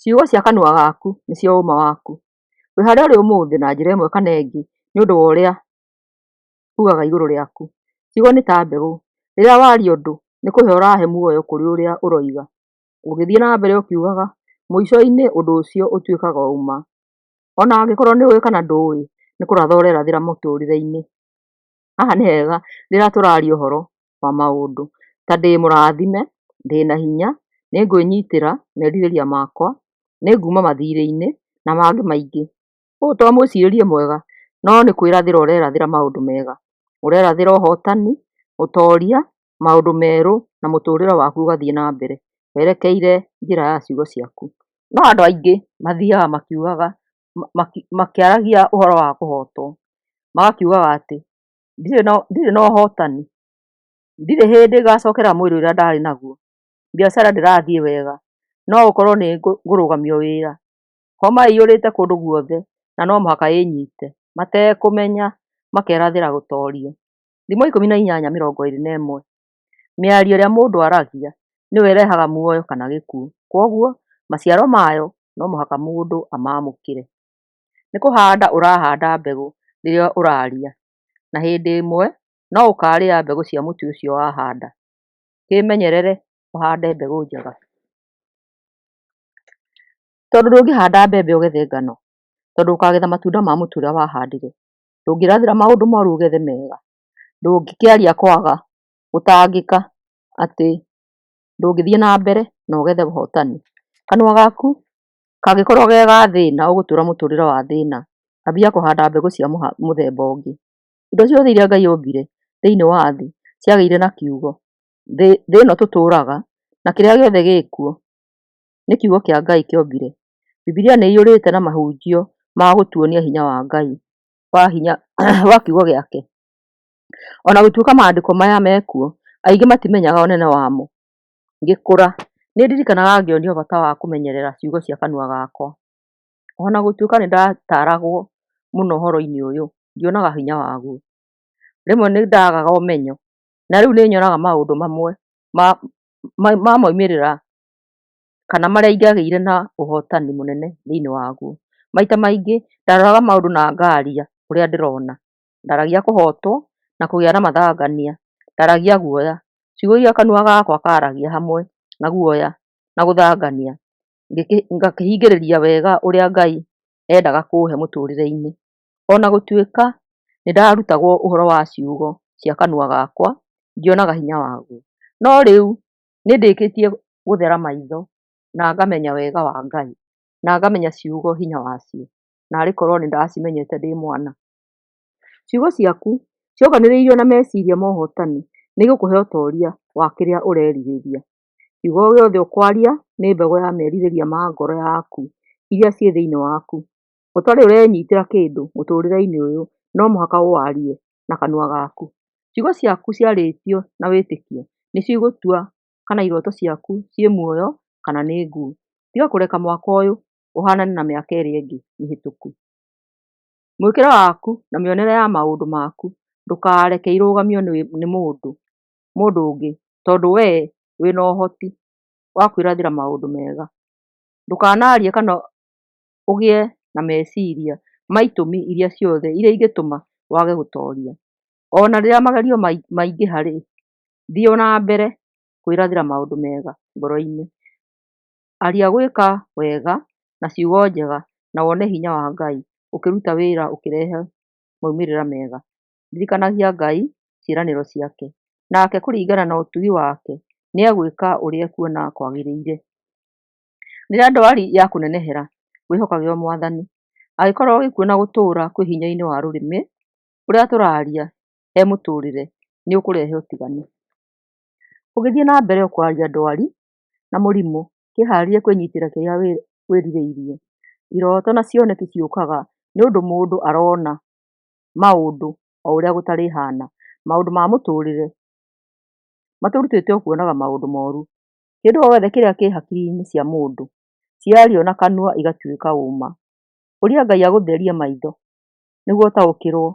Ciugo cia kanua gaku nĩcio ũũma waku. Wĩ harĩa ũrĩ ũmũthĩ na njĩra ĩmwe kana ĩngĩ nĩ ũndũ wa ũrĩa ugaga igũrũ rĩaku. Ciugo nĩ ta mbegũ. Rĩrĩa waria ũndũ, nĩ kũhe ũrahe muoyo kũrĩ ũrĩa ũroiga. Ũngĩthiĩ na mbere ũkiugaga, mũico-inĩ ũndũ ũcio ũtuĩkaga ũũma. Ona angĩkorwo nĩ ũĩ kana ndũĩ, nĩ kũratha ũrerathĩra mũtũrĩre-inĩ. Haha nĩ hega rĩrĩa tũraria ũhoro wa maũndũ ta ndĩ mũrathime, ndĩna hinya, nĩngwĩnyitĩra merirĩria makwa, nĩnguma mathirĩ-inĩ na mangĩ maingĩ. Ũyũ to mwĩcirĩrie mwega no nĩ kwĩrathĩra ũrerathĩra maũndũ mega. Ũrerathĩra ũhotani, ũtoria, maũndũ merũ na mũtũrĩre waku ũgathiĩ na mbere werekeire njĩra ya ciugo ciaku. No andũ aingĩ mathiaga makiugaga, makĩaragia ũhoro wa kũhotwo, magakiugaga atĩ ndirĩ na ũhotani, ndirĩ hĩndĩ ngacokera mwĩrĩ ũrĩa ndarĩ naguo, biacara ndĩrathiĩ wega, no gũkorwo nĩ ngũrũgamio wĩra, homa ĩiyũrĩte kũndũ guothe na no mũhaka ĩnyite, matekũmenya makerathĩra gũtorio. Thimo 18:21. Mĩario ĩrĩa mũndũ aragia nĩyo ĩrehaga muoyo kana gĩkuũ, kwoguo maciaro mayo no mũhaka mũndũ amamũkĩre. Nĩ kũhanda ũrahanda mbegũ rĩrĩa ũraria, na hĩndĩ ĩmwe no ũkarĩa mbegũ cia mũtĩ ũcio wahanda. Kĩmenyerere ũhande mbegũ njega. Tondũ ndũngĩhanda mbembe ũgethe ngano, tondũ ũkagetha matunda ma mũtĩ ũrĩa wahandire. Ndũngĩrathĩra maũndũ moru ũgethe mega. Ndũngĩkĩaria kwaga gũtangĩka atĩ ndũngĩthiĩ na mbere na ũgethe ũhotani. Kanua gaku kangĩkorwo ge ga thĩna ũgũtũra mũtũrĩre wa thĩna. Ambia kũhanda mbegũ cia mũthemba ũngĩ. Indo ciothe iria Ngai ombire thĩinĩ wa thĩ ciagĩire na kiugo. Thĩ ĩno tũtũraga na kĩrĩa gĩothe gĩkuo nĩ kiugo kĩa Ngai kĩombire. Bibilia nĩ ĩiyũrĩte na mahunjio ma gũtuonia hinya wa Ngai, wa hinya wa kiugo gĩake. Ona gũtuĩka maandĩko maya mekuo, aingĩ matimenyaga ũnene wamo. Ngĩkũra, nĩ ndirikanaga ngĩonio bata wa kũmenyerera ciugo cia kanua gakwa. Ona gũtuĩka nĩ ndataragwo mũno ũhoro-inĩ ũyũ, ndionaga hinya waguo. Rĩmwe nĩ ndagaga ũmenyo, na rĩu nĩ nyonaga maũndũ mamwe ma maumĩrĩra kana marĩa ingĩagĩire na ũhotani mũnene thĩinĩ waguo. Maita maingĩ ndaroraga maũndũ na ngaria ũrĩa ndĩrona. Ndaragia kũhotwo na kũgĩa na mathangania, ndaragia guoya. Ciugo iria kanua gakwa karagia hamwe na guoya na gũthangania, ngakĩhingĩrĩria wega ũrĩa Ngai endaga kũhe mũtũrĩre-inĩ. Ona gũtuĩka nĩ ndarutagwo ũhoro wa ciugo cia kanua gakwa, ndionaga hinya waguo. No rĩu nĩ ndĩkĩtie gũthera maitho na ngamenya wega wa Ngai, na ngamenya ciugo hinya wacio, narĩ korwo nĩ ndacimenyete ndĩ mwana. Ciugo ciaku cionganĩrĩirio na meciria ma ũhotani nĩ igũkũhe ũtoria wa kĩrĩa ũrerirĩria. Kiugo o gĩothe ũkwaria nĩ mbegũ ya merirĩria ma ngoro yaku iria ciĩ thĩinĩ waku. Ũtarĩ ũrenyitĩra kĩndũ mũtũrĩre-inĩ ũyũ no mũhaka ũwarie na kanua gaku. Ciugo ciaku ciarĩtio na wĩtĩkio nĩcio igũtua kana iroto ciaku ciĩ muoyo kana nĩ nguũ. Tiga kũreka mwaka ũyũ ũhanane na mĩaka ĩrĩa ĩngĩ mĩhĩtũku. Mwĩkĩre waku na mĩonere ya maũndũ maku ndũkareke irũgamio nĩ mũndũ ũngĩ tondũ wee wĩna ũhoti wa kwĩrathĩra maũndũ mega. Ndũkanarie kana ũgĩe na meciria ma itũmi iria ciothe iria ingĩtũma wage gũtoria. Ona rĩrĩa magerio maingĩha-rĩ, thiĩ na mbere kwĩrathĩra maũndũ mega ngoro-inĩ. Aria gwĩka wega na ciugo njega na wone hinya wa Ngai ũkĩruta wĩra ũkĩrehe maumĩrĩra mega. Ririkanagia Ngai ciĩranĩro ciake, nake kũringana na ũtugi wake nĩegwĩka ũrĩa ekuona kwagĩrĩire. Rĩrĩa ndwari yakũnenehera, wĩhokage o Mwathani. Angĩkorwo gĩkuũ na gũtũũra kwĩ hinya-inĩ wa rũrĩmĩ, ũrĩa tũraria he mũtũrĩre nĩ ũkũrehe ũtiganu. Ũgĩthiĩ na mbere kwaria ndwari na mũrimũ, kĩharĩrie kwĩnyitĩra kĩrĩa wĩrirĩirie. Iroto na cioneki ciũkaga nĩ ũndũ mũndũ arona maũndũ o ũrĩa gũtarĩhana. Maũndũ ma mũtũrĩre matũrutĩte o kuonaga maũndũ moru. Kĩndũ o gĩothe kĩrĩa kĩ hakiri-inĩ cia mũndũ ciario na kanua igatuĩka ũma. Ũria Ngai agũtherie maitho nĩguo ũtaũkĩrwo.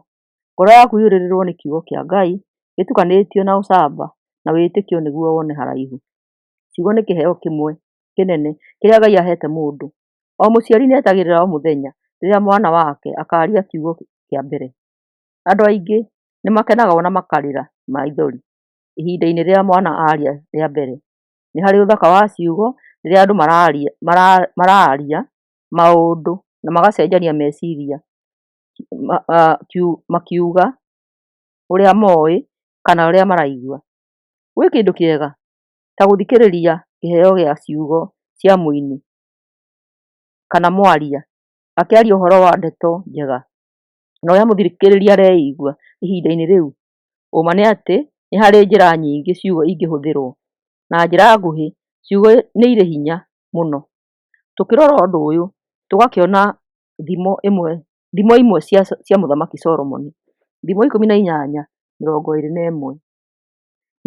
Ngoro yaku ĩiyũrĩrĩrwo nĩ kiugo kĩa Ngai gĩtukanĩtio na ũcamba na wĩtĩkio nĩguo wone haraihu. Ciugo nĩ kĩheo kĩmwe kĩnene kĩrĩa Ngai ahete mũndũ. O mũciari nĩ etagĩrĩra o mũthenya rĩrĩa mwana wake akaaria kiugo kĩa mbere. Andũ aingĩ nĩ makenaga ona makarĩra maithori ihinda-inĩ rĩrĩa mwana aria rĩa mbere. Nĩ harĩ ũthaka wa ciugo rĩrĩa andũ maraaria maũndũ na magacenjania meciria makiuga ũrĩa moĩ kana ũrĩa maraigua. Gwĩ kĩndũ kĩega ta gũthikĩrĩria kĩheo gĩa ciugo cia mũini kana mwaria akĩaria ũhoro wa ndeto njega na ũrĩa mũthikĩrĩria areigua ihinda-inĩ rĩu. Ũma nĩ atĩ nĩ harĩ njĩra nyingĩ ciugo ingĩhũthĩrwo. Na njĩra nguhĩ, ciugo nĩ irĩ hinya mũno. Tũkĩrora ũndũ ũyũ tũgakĩona thimo imwe cia Mũthamaki Solomon, Thimo 18:21.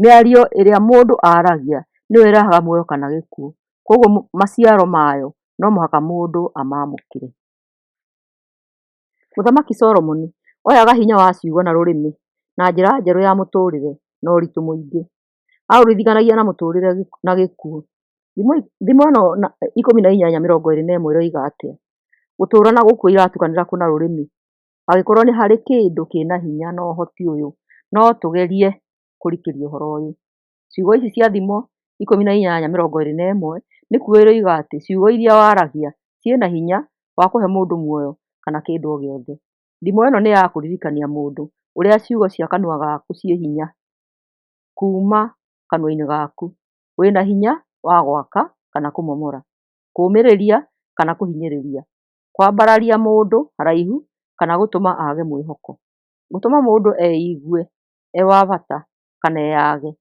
Mĩario ĩrĩa mũndũ aragia nĩyo ĩrehaga muoyo kana gĩkuũ, kwoguo maciaro mayo no mũhaka mũndũ amamũkĩre. Mũthamaki Solomoni oyaga hinya wa ciugo na rũrĩmĩ na njĩra njerũ ya mũtũrĩre na ũritũ mũingĩ. Aũringithanagia na mũtũrĩre na gĩkuũ. Thimo ĩno 18:21 ĩroiga atĩa? Gũtũũra na gũkua iratukanĩra kũ na rũrĩmĩ? Angĩkorwo nĩ harĩ kĩndũ kĩna hinya na ũhoti ũyũ, no tũgerie kũrikĩria ũhoro ũyũ. Ciugo ici cia Thimo 18:21 nĩ kuuga iroiga atĩ ciugo iria waragia ciĩna hinya wa kũhe mũndũ muoyo kana kĩndũ o gĩothe. Thimo ĩno nĩ ya kũririkania mũndũ ũrĩa ciugo cia kanua gaku ciĩ hinya kuuma kanua-inĩ gaku. Wĩna hinya wa gwaka kana kũmomora, kũũmĩrĩria kana kũhinyĩrĩria, kwambararia mũndũ haraihu kana gũtũma aage mwĩhoko, gũtũma mũndũ eigue e wa bata kana eyage.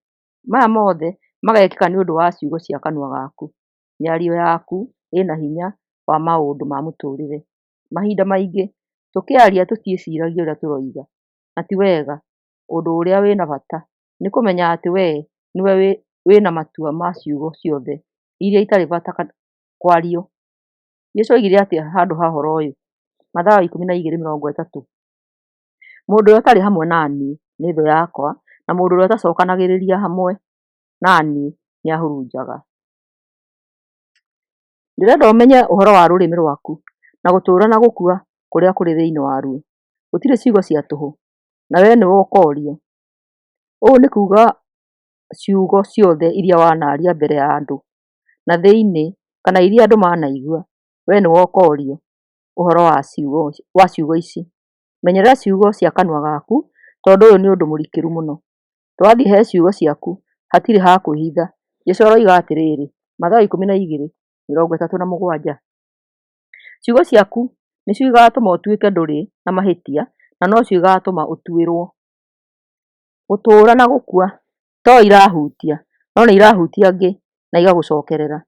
Maya mothe magekĩka nĩ ũndũ wa ciugo cia kanua gaku. Mĩario yaku ĩna hinya wa maũndũ ma mũtũrĩre. Mahinda maingĩ tũkĩaria tũtiĩciragia ũrĩa tũroiga, na ti wega. Ũndũ ũrĩa wĩna bata nĩ kũmenya atĩ wee nĩwe wĩna matua ma ciugo ciothe iria itarĩ bata kwario. Jesũ oigire atĩa handũ ha ũhoro ũyũ? Mathayo 12:30. Mũndũ ũrĩa ũtarĩ hamwe na niĩ nĩ thũ yakwa, na mũndũ ũrĩa ũtacokanagĩrĩria hamwe na niĩ nĩahurunjaga. Ndĩrenda ũmenye ũhoro wa rũrĩmĩ rwaku na gũtũũra na gũkua kũrĩa kũrĩ thĩinĩ waruo. Gũtirĩ ciugo cia tũhũ, na wee nĩwe ũkoorio. Ũũ nĩ kuuga ciugo ciothe iria wanaria mbere ya andũ na thĩinĩ kana iria andũ manaigua, wee nĩwe ũkoorio ũhoro wa ciugo ici. Menyerera ciugo cia kanua gaku tondũ ũyũ nĩ ũndũ mũrikĩru mũno. Twathiĩ he ciugo ciaku hatirĩ ha kwĩhitha. Jesũ aroiga atĩrĩrĩ, Mathayo 12:37. Ciugo ciaku nĩcio igatũma ũtuĩke ndũrĩ na mahĩtia na nocio igatũma ũtuĩrwo. Gũtũũra na gũkua to irahutia, no nĩ irahutia angĩ na igagũcokerera.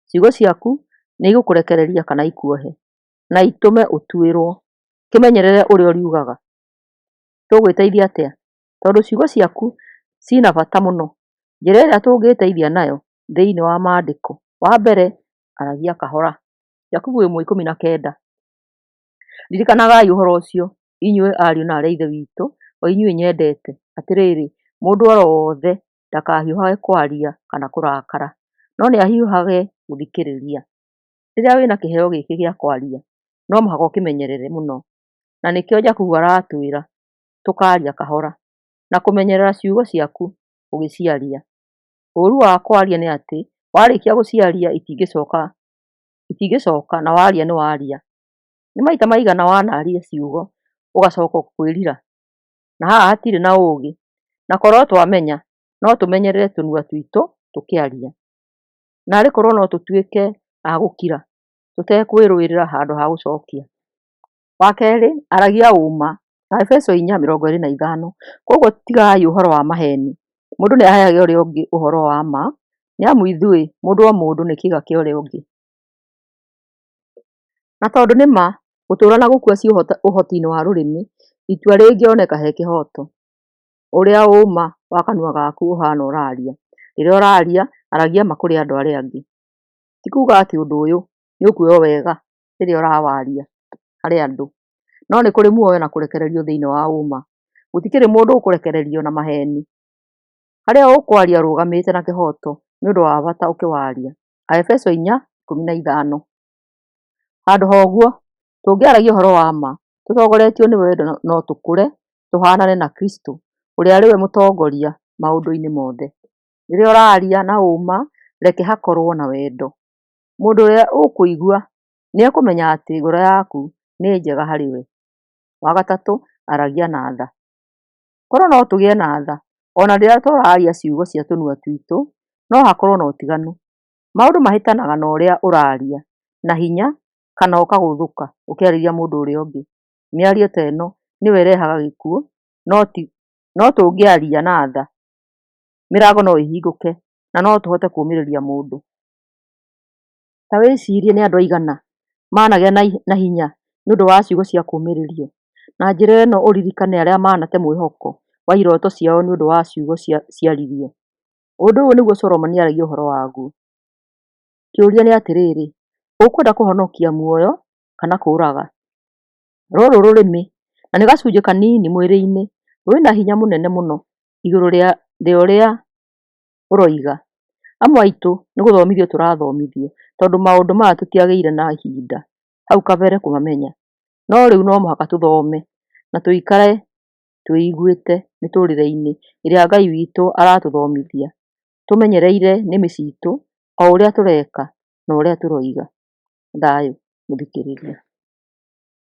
Ciugo ciaku nĩ igũkũrekereria kana ikuohe, na itũme ũtuĩrwo. Kĩmenyerere ũrĩa ũriugaga. Tũgwĩteithia atĩa? Tondũ ciugo ciaku cina bata mũno. Njĩra ĩrĩa tũngĩĩteithia nayo thĩinĩ wa maandĩko, wa mbere, aragia kahora. Jakubu 1:19. Ririkanagai ũhoro ũcio, inyuĩ ariũ na aarĩ a Ithe witũ, o inyuĩ nyendete, atĩrĩrĩ, mũndũ o wothe ndakahiũhage kwaria kana kũrakara, no nĩahiũhage gũthikĩrĩria. Rĩrĩa wĩna kĩheo gĩkĩ gĩa kwaria, no mũhaka ũkĩmenyerere mũno, na nĩkĩo Jakubu aratwĩra tũkaria kahora, na kũmenyerera ciugo ciaku ũgĩciaria. Ũũru wa kwaria nĩ atĩ, warĩkia gũciaria itingĩcoka na waria nĩ waria. Nĩ maita maigana wanaria ciugo ũgacoka kwĩrira? Na haha hatirĩ na ũũgĩ, na korwo twamenya no tũmenyerere tũnua twitũ tũkĩaria. Naarĩ korwo no tũtuĩke a gũkira tũtekwĩrũĩrĩra handũ ha gũcokia. Wa kerĩ, aragia ũma. Aefeso 4:25. Kwoguo tigai ũhoro wa maheni, mũndũ nĩaheage ũrĩa ũngĩ ũhoro wa ma, nĩ amu ithuĩ mũndũ o mũndũ nĩ kĩĩga kĩa ũrĩa ũngĩ. Na tondũ nĩ ma gũtũũra na gũkua ciĩ ũhoti-inĩ wa rũrĩmĩ, itua rĩngĩoneka he kĩhooto. Ũrĩa ũma wa kanua gaku ũhana ũraria. Rĩrĩa ũraria, aragia ma kũrĩ andũ arĩa angĩ. Ti kuuga atĩ ũndũ ũyũ nĩ ũkuoywo wega rĩrĩa ũrawaria harĩ andũ, no nĩ kũrĩ muoyo na kũrekererio thĩinĩ wa ũma. Gũtikĩrĩ mũndũ ũkũrekererio na maheni. Harĩa ũkwaria ũrũgamĩte na kĩhooto nĩ ũndũ wa bata ũkĩwaria. Aefeso 4:15. Handũ ha ũguo, tũngĩaragia ũhoro wa ma tũtongoretio nĩ wendo no tũkũre tũhaanane na Kristo, ũrĩa arĩ we mũtongoria maũndũ-inĩ mothe. Rĩrĩa ũraria na ũũma, reke hakorũo na wendo. Mũndũ ũrĩa ũkũigua nĩ ekũmenya atĩ ngoro yaku nĩ njega harĩ we. Wa gatatũ, aragia na tha. Korũo no tũgĩe na tha o na rĩrĩa tũraria ciugo cia tũnua twitũ, no hakorũo na ũtiganu. Maũndũ mahĩtanaga na ũrĩa ũraria na hinya kana ũkagũthũka ũkĩarĩria mũndũ ũrĩa ũngĩ. Mĩario ta ĩno nĩyo ĩrehaga gĩkuũ, no tũngĩaria na tha, mĩrango no ĩhingũke na no tũhote kũũmĩrĩria mũndũ. Ta wĩcirie nĩ andũ aigana managĩa na hinya nĩ ũndũ wa ciugo cia kũũmĩrĩrio. Na njĩra ĩno ũririkane arĩa manate mwĩhoko wa iroto ciao nĩ ũndũ wa ciugo ciaririo. Ũndũ ũyũ nĩguo Solomoni aaragia ũhoro waguo. Kĩũria nĩ atĩrĩrĩ, ũkwenda kũhonokia muoyo kana kũũraga? Rũrũ rũrĩmĩ, na nĩ gacunjĩ kanini mwĩrĩ-inĩ, rwĩna hinya mũnene mũno igũrũ rĩa ũrĩa ũroiga. Amwe aitũ nĩ gũthomithio tũrathomithio tondũ maũndũ maya tũtiagĩire na ihinda hau kabere kũmamenya. No rĩu no mũhaka tũthome na tũikare twĩiguĩte mĩtũrĩre-inĩ ĩrĩa Ngai witũ aratũthomithia, tũmenyereire nĩmĩ citũ o ũrĩa tũreka na ũrĩa tũroiga. Thayũ mũthikĩrĩria.